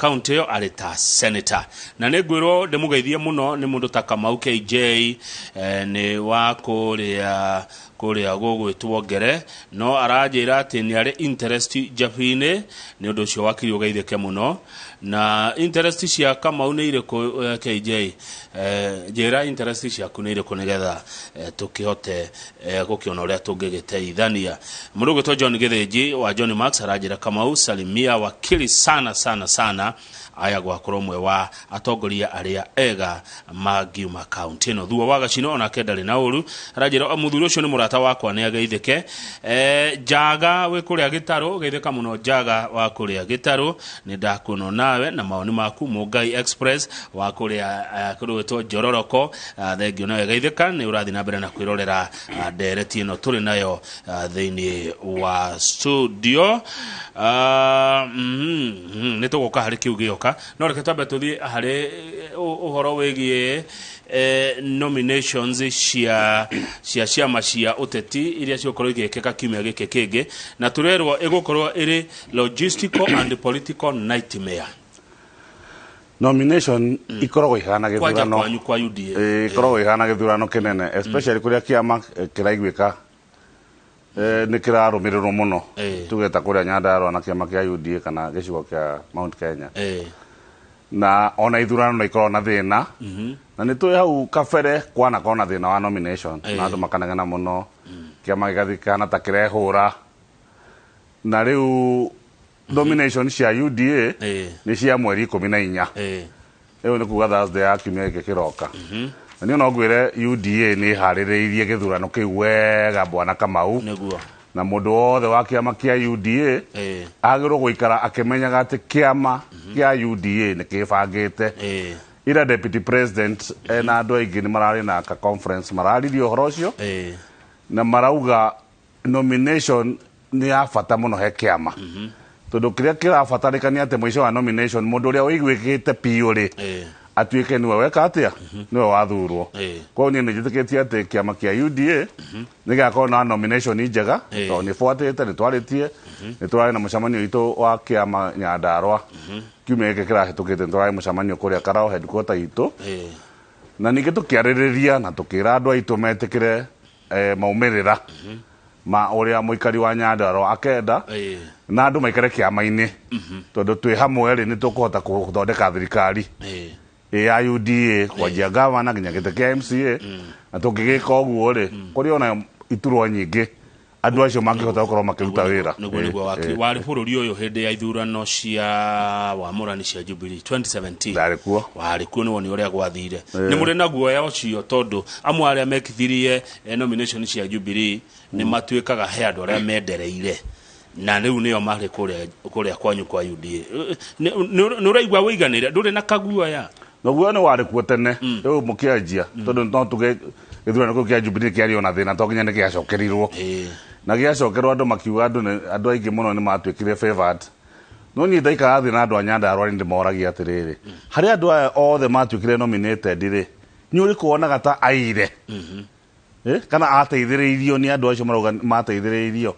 kaunti ĩyo arĩ ta senator. Na nĩ ngwĩrwo ndĩmũgeithie mũno nĩ mũndũ ta Kamau KJ, nĩ wa kũrĩa gũgwĩtwo Ngere, no aranjĩra atĩ nĩ arĩ interest Njabi-inĩ. Nĩ ũndũ ũcio wakiri ũgeithĩke mũno. Na interest cia Kamau nĩ irĩkũ, KJ? Njĩra interest ciaku nĩ irĩkũ nĩgetha tũkĩhote gũkĩona ũrĩa tũngĩgĩteithania. Mũndũ ũgwĩtwo John Gĩthĩnji wa John Max aranjĩra, "Kamau, salimia wakili sana sana sana, aya gwakorwo ũmwe wa atongoria arĩa ega mangiuma kaunti ĩno." Thua wa Gacino onake ndarĩ na ũru, aranjĩra, "Mũthuri ũcio nĩ mũrata wakwa, nĩ ageithĩke." Njaga wĩ kũrĩa Gĩtarũ, geithĩka mũno Njaga wa kũrĩa Gĩtarũ, nĩ ndakuona nawe na mawoni maku. Mũngai Express wa kũrĩa kũndũ gwĩtwo Njororoko, thengio nawe, geithĩka, nĩ ũrathiĩ na mbere na kwĩrorera ndereti ĩno tũrĩ nayo thĩinĩ wa studio. Nĩ tũgũka harĩ kĩu gĩoka, no reke twambe tũthiĩ harĩ ũhoro wĩgiĩ nominations cia ciama cia ũteti iria cigũkorwo igĩkĩka kiumia gĩkĩ kĩngĩ, na tũrerwo ĩgũkorwo ĩrĩ logistical and political nightmare. Nomination ikoragwo ihana kwanja gĩthurano. Kwanyu kwa UDA. Ĩkoragwo ihana gĩthurano kĩnene, especially kũrĩa kĩama kĩraiguĩka nĩ kĩrarũmĩrĩrwo mũno. Tuge ta kũrĩa Nyandarua na kĩama kĩa UDA kana gĩcigo kĩa Mount Kenya, na ona ithurano no ikoragwo na thĩna, na nĩ tũĩ hau kabere kwanakorwo na thĩna wa nomination na andũ makanegena mũno, kĩama gĩgathiĩ kĩhana ta kĩrehũra. Na rĩu nomination cia UDA nĩ cia mweri 14. Rĩu nĩ kuga Thursday ya kiumia gĩkĩ kĩroka. Na niĩ no ngwĩre UDA nĩ ĩharĩrĩirie gĩthurano kĩu wega, bwana Kamau. Na mũndũ wothe wa kĩama kĩa UDA agĩrĩirwo gũikara akĩmenyaga atĩ kĩama kĩa UDA nĩ kĩbangĩte. Ira deputy president na andũ aingĩ nĩ mararĩ na ka conference, mararirie ũhoro ũcio na marauga nomination nĩ ya bata mũno he kĩama, tondũ kĩrĩa kĩrabatarĩka nĩ atĩ mũico wa nomination mũndũ ũrĩa ũiguĩkĩte piũ rĩ, atuĩke nĩwe weka atĩa, nĩwe wathurwo. Koguo niĩ nĩ njĩtĩkĩtie atĩ kĩama kĩa UDA nĩ gĩgakorwo na nomination njega, tondũ nĩ buatĩte, nĩ twarĩtie, nĩ tũrarĩ na mũcemanio witũ wa kĩama Nyandarua kiumia gĩkĩ kĩrahĩtũkĩte. Nĩ tũrarĩ mũcemanio kũrĩa Karao headquarter itũ, na ningĩ tũkĩarĩrĩria na tũkĩra andũ aitũ metĩkĩre maumĩrĩra ma ũrĩa mũikari wa Nyandarua akenda, na andũ maikare kĩama-inĩ, tondũ twĩ hamwe rĩ, nĩ tũkũhota gũthondeka thirikari ĩ ya UDA kwanjia gavana nginya gĩtĩ kĩa MCA. Na tũngĩgĩka ũguo rĩ, kũrĩ ona iturwa nyingĩ andũ acio mangĩhota gũkorwo makĩruta wĩra. Nĩguo. Nĩguo wakiri, warĩ bũrũri ũyũ hĩndĩ ya ithurano cia wamũrani cia Jubilee 2017? Ndarĩ kuo. Warĩ kuo, nĩ woni ũrĩa gwathire. Nĩ mũrĩ na guoya ũcio, tondũ amwe arĩa mekithirie nomination cia Jubilee nĩ matuĩkaga he andũ arĩa mendereire na rĩu nĩo marĩ kũrĩa kwanyu kwa UDA. Nĩ ũraigua wĩiganĩre, ndũrĩ na kaguoya? Naguo nĩ warĩ kuo tene rĩu mũkĩanjia, tondũ no tuge gĩthurano kĩu kĩa Jubilee kĩarĩ ona thĩna, to nginya nĩ gĩacokerirwo. Na gĩacokerwo andũ makiuga andũ aingĩ mũno nĩ matuĩkire favored. No niĩ ndaikara thĩ na andũ a Nyandarua nĩ ndĩmoragia atĩrĩrĩ, harĩ andũ aya othe matuĩkire nominated rĩ, nĩ ũrĩkũ wonaga ta aire? Kana ateithĩrĩirio nĩ andũ acio marauga mateithĩrĩirio?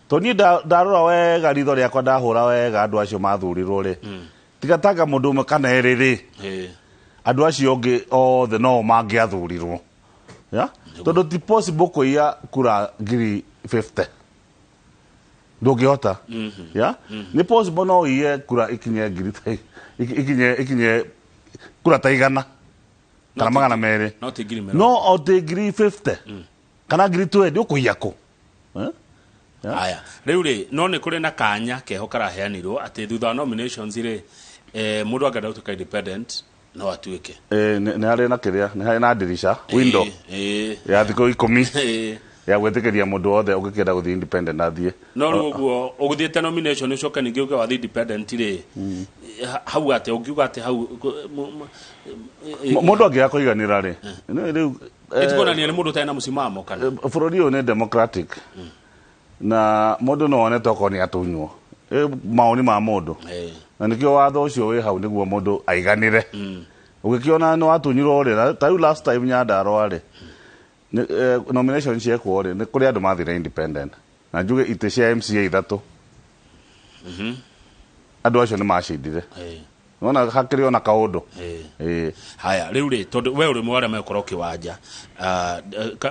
Tondũ niĩ ndarora wega, ritho rĩakwa ndahũra wega andũ acio mathurirwo rĩ, tiga tanga mũndũ ũmwe kana erĩ rĩ, andũ acio angĩ othe no mangĩathurirwo. Ya? Tondũ ti possible kũiya kura 50,000, ndũngĩhota. Ya? Nĩ possible no ũiye kura ikinye ngiri ta ikinye kura ta 100 kana 200. No ti 80,000. No o ti 50,000 kana 20,000 ũkũiya kũ? Eh? Aya, rĩu rĩ, no nĩ kũrĩ na kanya keho karaheanirwo atĩ thutha wa nominations rĩ, mũndũ angĩenda gũtuĩka independent no atuĩke. Nĩ harĩ na kĩrĩa, nĩ harĩ na ndirisha, window ya thikũ 10 ya gwĩtĩkĩria mũndũ wothe ũngĩkĩenda gũthiĩ independent athiĩ. No rĩu ũguo ũgũthiĩte nomination ũcoke ningĩ ũke wathiĩ independent rĩ, hau atĩ ũngiuga atĩ hau Mũndũ angĩaga kũiganĩra rĩ, rĩu ĩtikuonania nĩ mũndũ ũtarĩ na mũsimamo kana? Bũrũri ũyũ nĩ democratic na mũndũ no one tokorwo nĩ atunywo. Maoni ma mũndũ, na nĩkĩo watho ũcio wĩ hau nĩguo mũndũ aiganĩre. Ũgĩkĩona nĩ watunyirwo rĩ, ta rĩu last time Nyandarua rĩ, nomination ciekwo rĩ, nĩ kũrĩ andũ mathire independent, na njuge itĩ cia MCA ithatũ andũ acio nĩ macindire. Nona hakĩrĩ ona kaũndũ. Ĩĩ. Haya, rĩu rĩ, tondũ we ũrĩ ũmwe wa arĩa megũkorwo kĩwanja,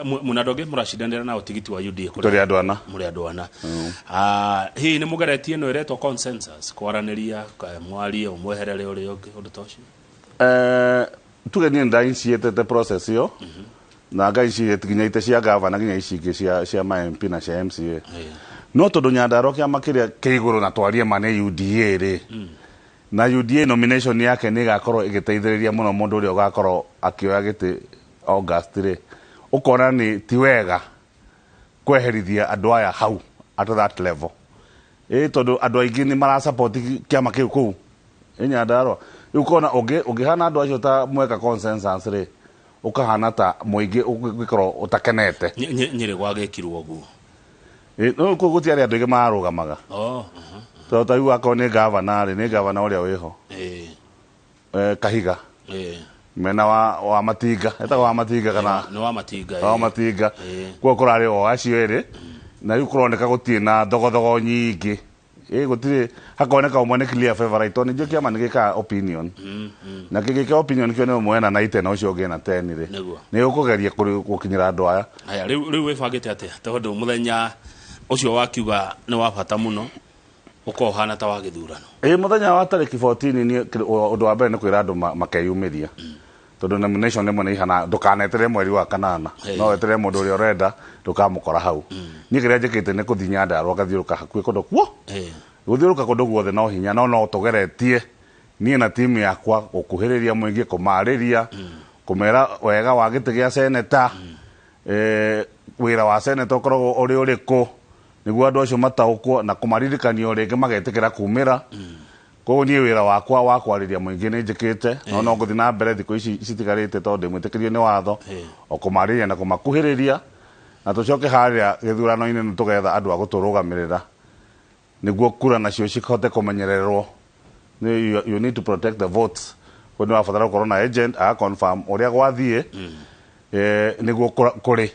mwĩna andũ angĩ mũracindanĩra nao tigiti wa UDA kũrĩa? Tũrĩ andũ ana. Mũrĩ andũ ana. Hihi nĩ mũgeretie ĩno ĩretwo consensus, kwaranĩria, mwarie ũmweherere ũrĩa ũngĩ, ũndũ ta ũcio? Tuge niĩ nda initiatete process ĩyo, na nga initiate nginya ite cia gavana, nginya ici ingĩ cia ma MP na cia MCA. No tondũ Nyandarua kĩama kĩrĩa kĩ igũrũ na twarie ma nĩ UDA rĩ, na UDA nomination yake nĩ ĩgakorwo ĩgĩteithĩrĩria mũno mũndũ ũrĩa ũgakorwo akĩoya gĩtĩ August rĩ, ũkona nĩ ti wega kweherithia andũ aya hau at that level. Tondũ andũ aingĩ nĩ marasupport kĩama kĩu kũu ĩ Nyandarua. Rĩu ũkona ũngĩhana andũ acio ta mweka consensus rĩ, ũkahana ta mũingĩ ũngĩkorwo ũtakenete. Nyĩrĩ gwagĩkirwo ũguo? No kũu gũtiarĩ andũ aingĩ mararũgamaga. Tondũ ta rĩu akorwo nĩ gavana rĩ, nĩ gavana ũrĩa wĩho. Kahiga. Mena wa Matinga, etagwo wa Matinga kana? Nĩ wa Matinga, Wa Matinga. Koguo kũrarĩ o acio erĩ, na rĩu kũroneka gũtirĩ na thogothogo nyingĩ. Gũtirĩ, hakoneka ũmwe nĩ clear favorite, tondũ ningĩ kĩama nĩ gĩkaga opinion. Na kĩngĩka opinion kĩone ũmwe ena 90 na ũcio ũngĩ ena 10 rĩ. Nĩ ũkũgeria gũkinyĩra andũ aya. Haya, rĩu wĩbangĩte atĩa? Tondũ mũthenya ũcio wakiuga nĩ wa bata mũno, ũkorwo ũhana ta wa gĩthurano. Mũthenya wa tarĩki 14 niĩ ũndũ wa mbere nĩ kwĩra andũ makeyumĩria. Tondũ nomination rĩmwe nĩ ihana, ndũkaneterere mweri wa kanana. No weterere mũndũ ũrĩa ũrenda, ndũkamũkora hau. Niĩ kĩrĩa njĩkĩte nĩ kũthiĩ Nyandarua ngathiũrũka hakuhĩ kũndũ kuo. Gũthiũrũrũka kũndũ guothe no hinya, no no tũgeretie niĩ na timu yakwa gũkuhĩrĩria mũingĩ, kũmarĩria, kũmera wega wa gĩtĩ gĩa seneta, wĩra wa seneta ũkoragwo ũrĩ ũrĩkũ, nĩguo andũ acio mataũkwo na kũmaririkania o rĩngĩ magetĩkĩra kumĩra. Koguo niĩ wĩra wakwa wa kwarĩria mũingĩ nĩ njĩkĩte, no no ngũthiĩ na mbere thikũ ici citigarĩte tondũ ndĩmwĩtĩkĩrie nĩ watho, o kũmarĩria na kũmakuhĩrĩria, na tũcoke harĩa gĩthurano-inĩ nĩ tũgetha andũ a gũtũrũgamĩrĩra nĩguo kura nacio cihote kũmenyererwo. You need to protect the votes. Koguo nĩ wabatara gũkorwo na agent aga confirm ũrĩa gwathiĩ, nĩguo kũrĩ.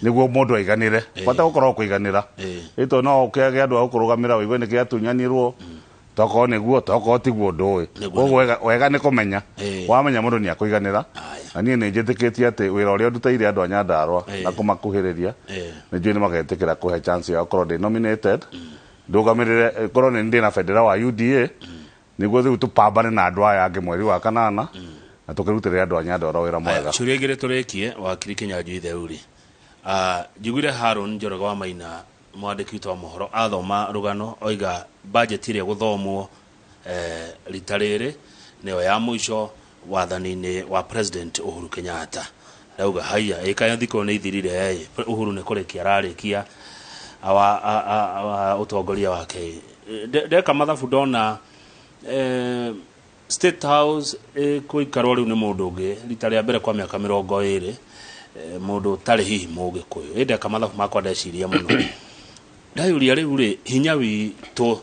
Nĩguo mũndũ aiganĩre. Bata gũkorwo kũiganĩra. Ĩto no ũkĩage andũ a gũkũrũgamĩra ũigue nĩ kĩatunyanirwo, tokorwo nĩguo, tokorwo tiguo ndũĩ. Koguo wega nĩ kũmenya. Wamenya mũndũ nĩ akũiganĩra. Na niĩ nĩ njĩtĩkĩtie atĩ wĩra ũrĩa ndutĩire andũ a Nyandarua na kũmakuhĩrĩria, nĩ njũĩ nĩ magetĩkĩra kũhe chance ya gũkorwo ndĩ nominated, ndũgamĩrĩre, korwo nĩ ndĩ na bendera wa UDA, nĩguo rĩu tũpambane na andũ aya angĩ mweri wa kanana, na tũkĩrutĩre andũ a Nyandarua wĩra mwega. Ciũria igĩrĩ tũrĩkie, wakiri Kĩnyanjui Theuri. Njiguire Haron Njoroge wa Maina, mwandĩki witũ wa mohoro, athoma rũgano oiga budget ĩrĩa ĩgũthomwo, rita rĩrĩ nĩyo ya mũico wathani-inĩ wa President Uhuru Kenyatta. Ndauga haiya, ĩka thikũ nĩ ithirire, Uhuru nĩ kũrĩkia ararĩkia ũtongoria wake. Ndeka mathabu ndona, State House ĩkũikarwo rĩu nĩ mũndũ ũngĩ rita rĩa mbere kwa mĩaka mĩrongo ĩrĩ, mũndũ ũtarĩ hihi Mũgĩkũyũ. Ĩ ndeka mathabu makwa ndeciria mũno. Ndayũria rĩu rĩ, hinya witũ,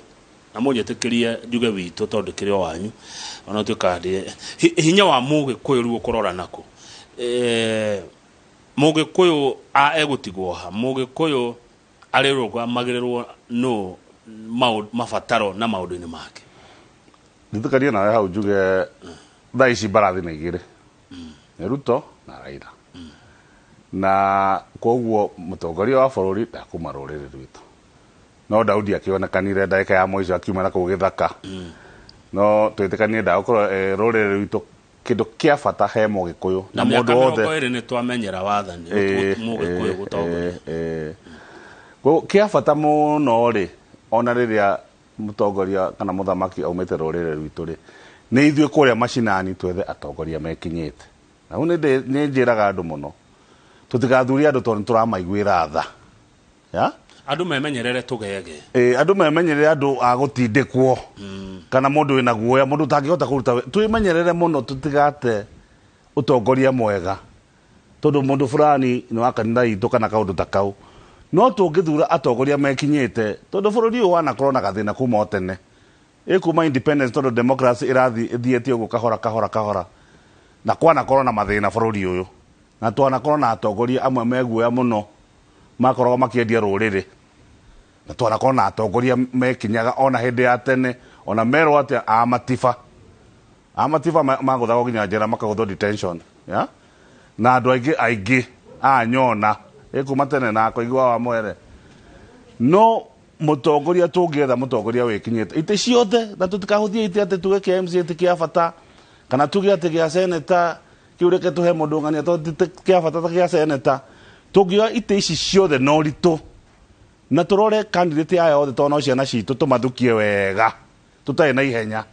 na mũnjĩtĩkĩrie njuge witũ tondũ kĩrĩ o wanyu, ona ũtuĩka ndĩ, hinya wa Mũgĩkũyũ rĩu ũkũrora nakũ? Mũgĩkũyũ egũtigwo ha? Mũgĩkũyũ arĩrũgamagĩrĩrwo nũ mabataro na maũndũ-inĩ make? Nĩtũkarie nawe hau njuge thaa ici mbarathi nĩ igĩrĩ. Nĩ Ruto na Raila. Na koguo mũtongoria wa bũrũri ndakuma rũrĩrĩ rwitũ. No Daudi akĩonekanire ndagĩka ya mũico akiuma na kũu gĩthaka. No twĩtĩkanie ndagũkorwo, rũrĩrĩ rwitũ kĩndũ kĩa bata he Mũgĩkũyũ na Na mĩaka mũndũ wothe. mĩrongo ĩrĩ nĩ twamenyera wathani, Mũgĩkũyũ gũtongoria. Koguo kĩa bata mũno rĩ, ona rĩrĩa mũtongoria kana mũthamaki aumĩte rũrĩrĩ rwitũ rĩ, nĩ ithuĩ kũrĩa macinani twethe atongoria mekinyĩte. Na hau nĩ njĩraga andũ mũno, tũtigathurie andũ tondũ nĩ tũramaiguĩra tha. Ya? Andũ memenyerere tũgege. Andũ memenyerere andũ a gũtindĩkwo. Kana mũndũ wĩna guoya, mũndũ ũtangĩhota kũruta wĩra. Twĩmenyerere mũno tũtigate ũtongoria mwega. Tondũ mũndũ fulani nĩ wa kanitha itũ kana kaũndũ ta kau. No tũngĩthura atongoria mekinyĩte, tondũ bũrũri ũyũ wanakorwo na gathĩna kuma o tene. Ĩ kuma independence tondũ democracy ĩrathiĩ ĩthiĩte ũguo kahora kahora kahora. Na kwanakorwo na mathĩna bũrũri ũyũ. Na twanakorwo na atongoria amwe meguoya mũno makoragwo makĩendia rũrĩrĩ. Na twanakorwo na atongoria mekinyaga ona hĩndĩ ya tene, ona merwo atĩa a matiba. Amatiba magũthagwo nginya njera, makagũthwo detention, ya na andũ aingĩ aingĩ anyona ĩkuma tene na akoigua wa mwere. No mũtongoria tũngĩetha mũtongoria wĩkinyĩte itĩ ciothe, na tũtikahũthie itĩ atĩ tuge kĩa MCA ti kĩa bata, kana tuge atĩ gĩa seneta kĩu reke tũhe mũndũ ng'ania tondũ ti kĩa bata ta gĩa seneta. Tũngĩoya itĩ ici ciothe na ũritũ na tũrore candidate aya othe, tondũ no ciana citũ, tũmathukie wega tũtarĩ na ihenya.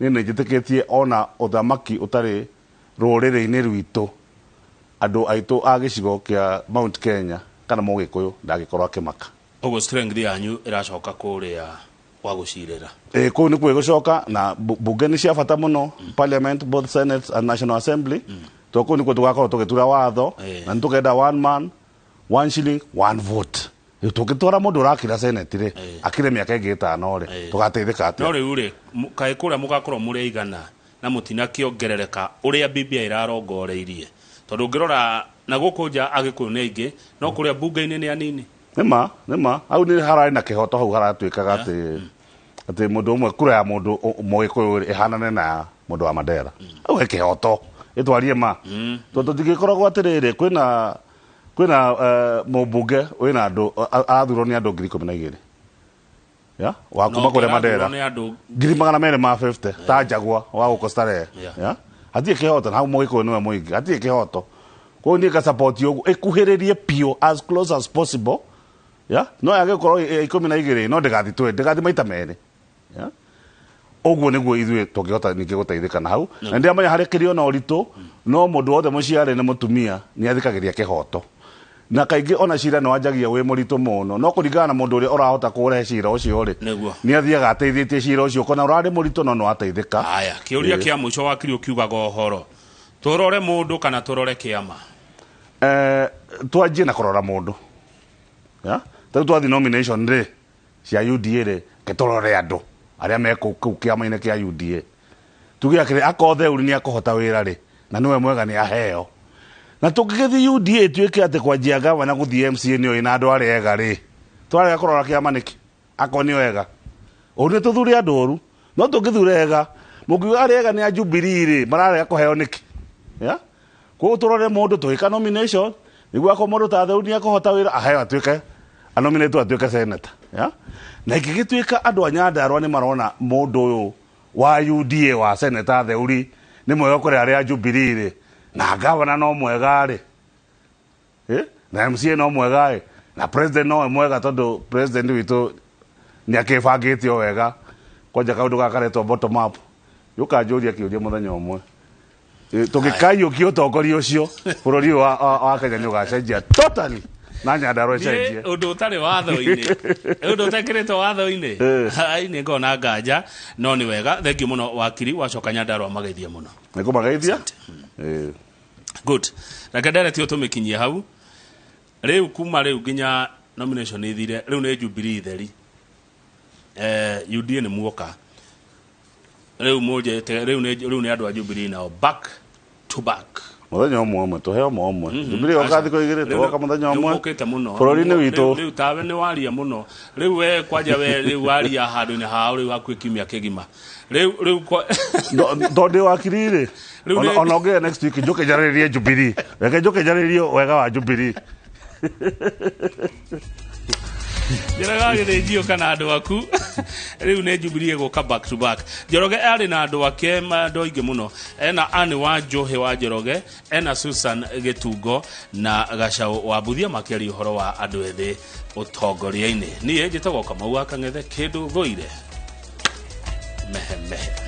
Niĩ nĩ njĩtĩkĩtie ona ũthamaki ũtarĩ rũrĩrĩ-inĩ rwitũ, andũ aitũ a gĩcigo kĩa Mount Kenya kana mũgĩkũyũ ndangĩkorwo akĩmaka. Ũguo strength yanyu ĩracoka kũrĩa gwa gũcirĩra. Ĩ, kũu nĩkuo ĩgũcoka na bunge nĩ cia bata mũno, parliament, both Senate and National Assembly, to kũu nĩkuo tũgakorwo tũgĩtura watho. Na nĩ tũkenda one man, one shilling, one vote. Rĩu tũngĩtwara mũndũ ũrakira Senate rĩ, akire mĩaka ĩngĩ 5 rĩ, tũgateithĩka No atĩa? Rĩu rĩ, kaĩ kũrĩa mũgakorwo mũrĩ aigana na mũtinakĩongerereka ũrĩa BBI ĩrarongoreirie? Tondũ ũngĩrora na gũkũ nja, Agĩkũyũ nĩ aingĩ, no kũrĩa mbunge-inĩ nĩ anini. Nĩma, nĩma, hau nĩ hararĩ na kĩhoto, hau haratuĩkaga atĩ mũndũ ũmwe, kura ya mũndũ mũgĩkũyũ rĩ, ĩhanane na ya mũndũ wa Mandera. Hau he kĩhoto, ĩtwarie ma, tondũ tũtingĩkoragwo atĩrĩrĩ, kwĩna mũmbunge wĩna andũ arathurwo nĩ andũ 12,000 ya wa kuma kũrĩa Mandera. Nĩ andũ 250,000 ta Njagua wa gũkũ Starehe. Ya hatirĩ kĩhoto, na hau mũgĩkũyũ nĩwe mũingĩ, hatirĩ kĩhoto. Koguo niĩ ngasupport ũguo ĩkuhĩrĩrie biũ, as close as possible, ya no yage gũkorwo 12, no ndĩgathi twĩ ndĩgathi maita merĩ. Ya ũguo nĩguo ithuĩ tũngĩhota ningĩ gũteithĩka na hau. Na ndĩramenya harĩ kĩrĩ ona ũritũ, no mũndũ wothe mũciare nĩ mũtumia nĩ athikagĩria kĩhoto, na kaingĩ ona cira nĩ wanjagia wĩ mũritũ mũno, no kũringana na mũndũ ũrĩa ũrahota kũrehe cira ũcio rĩ, nĩ athiaga ateithĩtie cira ũcio, kona ũrarĩ mũritũ no nĩ wateithĩka. Haya, kĩũria kĩa mũico, wakiri, ũkiugaga ũhoro tũrore mũndũ kana tũrore kĩama? Twanjie na kũrora mũndũ. Ya tarĩu twathi nomination rĩ cia UDA rĩ, ke tũrore andũ arĩa me kũu kũu kĩama-inĩ kĩa UDA, tuge akĩrĩ akorwo Theuri nĩ akũhota wĩra rĩ, na nĩwe mwega, nĩ aheo. Na tũngĩgĩthiĩ UDA tuĩke atĩ kwanjia gavana gũthiĩ MCA nĩ ĩna andũ arĩa ega rĩ, twarega kũrora kĩama nĩkĩ akorwo nĩ ega? Ũru nĩ tũthure andũ oru, no tũngĩthure ega, mũngiuga arĩa ega nĩ a Jubilee rĩ, mararega kũheo nĩkĩ? Ya koguo tũrore mũndũ tũgĩka nomination, nĩguo akorwo mũndũ ta Theuri nĩ akũhota wĩra, aheo, atuĩke anominatwo atuĩke senator. Ya na ingĩgĩtuĩka andũ a Nyandarua nĩ marona mũndũ ũyũ wa UDA wa senator Theuri nĩ mwega kũrĩ arĩa a Jubilee rĩ, na gavana no mwega rĩ, na MCA no mwega ĩ, na president no mwega, tondũ president witũ nĩ akĩbangĩte o wega kwanja kaũndũ gaka karetwo bottom up. Yũkanjũria kĩũria mũthenya ũmwe. Tũngĩkaiyũkia ũtongoria ũcio, bũrũri ũyũ wa Kenya nĩ ũgacenjia totally na Nyandarua Niĩ ĩcenjie. Ũndũ ũtarĩ watho-inĩ, ũndũ ũtekĩrĩtwo watho-inĩ, ai, nĩ ngona nganja, no nĩ wega. Thengiũ mũno, wakiri. Wacoka Nyandarua mageithie mũno. Nĩ kũmageithia. Good, reke ndereti ũtũmĩkinyie hau. Rĩu kuma rĩu nginya nomination ithire, rĩu nĩ Jubilee theri, UDA nĩ muoka rĩu mũnjete, rĩu nĩ andũ a Jubilee nao back to back. Mũthenya ũmwe ũmwe, tũheo ũmwe ũmwe. Jubilee yoka thikũ 2, tũgoka mũthenya ũmwe. Ũkĩte mũno. Bũrũri-inĩ witũ. Rĩu tawe nĩ waria mũno rĩu, we kwanja we rĩu waria handũ-inĩ hao rĩu hakuhĩ kiumia kĩgima rĩu Tondũ ndĩ wakiri rĩ, Rĩu ona ũngĩgĩa next week njũke njarĩrĩrie Jubilee, reke njũke njarĩrĩrie wega wa Jubilee. Njoroge agĩthĩnjio kana andũ aku rĩu nĩ Jubilee ĩgũka back to back. Njoroge arĩ na andũ ake andũ aingĩ mũno, ena Anne wa Njohe wa Njoroge, ena Susan Gĩtungo na Gacau wa Mbuthia, makĩaria ũhoro wa andũ ethĩ ũtongoria-inĩ. Niĩ njĩtagwo Kamau wa Kang'ethe, kĩndũ thũire mehemehe.